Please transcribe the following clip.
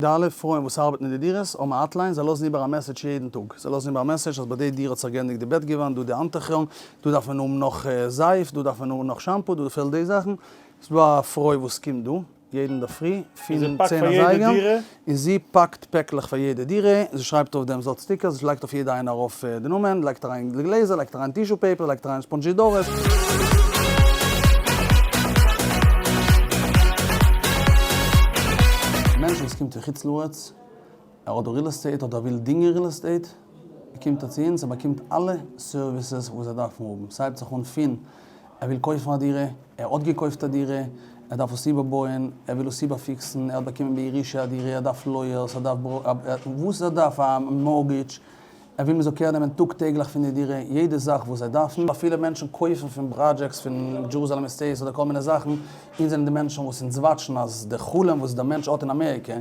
די אלע פרויען וואס ארבעטן אין די דירות האבן א hotline, זיי לאזן איבער א message יעדן טאג. זיי לאזן איבער א message אז ביי די דירה האט זיך געענדיגט די בעטגעוואנט, דא די האנטוכער, דא דארף מען האבן נאך זייף, דא דארף מען האבן נאך shampoo, דא פעלט די זאכן. ס'איז דא א פרוי וואס קומט דא יעדן אינדערפרי פון 10 אזייגער, און זי פאקט פעקלעך פאר יעדע דירה, זי שרייבט אויף דעם, זי האט stickers, זי לייגט אויף יעדע איינע ארויף די נאמען, לייגט אריין די גלעזער, לייגט אריין tissue paper, לייגט אריין ספאנדזשידארעס. א מענטש וואס קומט פון חוץ לארץ, ער האט דא real estate אדער ער וויל דינגען real estate, קומט ער צו אונז, ער באקומט אלע services וואס ער דארף האבן, ס'הייבט זיך אן פון ער וויל קויפן א דירה, ער האט געקויפט א דירה, ער דארף עס איבערבויען, ער וויל עס איבערפיקסן, ער האט באקומען בירושה א דירה, ער דארף lawyers, ער דארף וואס ער דארף, א mortgage, ער וויל מ'זאל care נעמען טאג טעגליך פון די דירה, יעדע זאך וואס זיי דארפן. אפילו מענטשן קויפן פון projects פון Jerusalem Estates אדער כל מיני זאכן, אונז זענען די מענטשן וואס אונז watch ן אז די חלום וואס דער מענטש האט אין אמעריקע.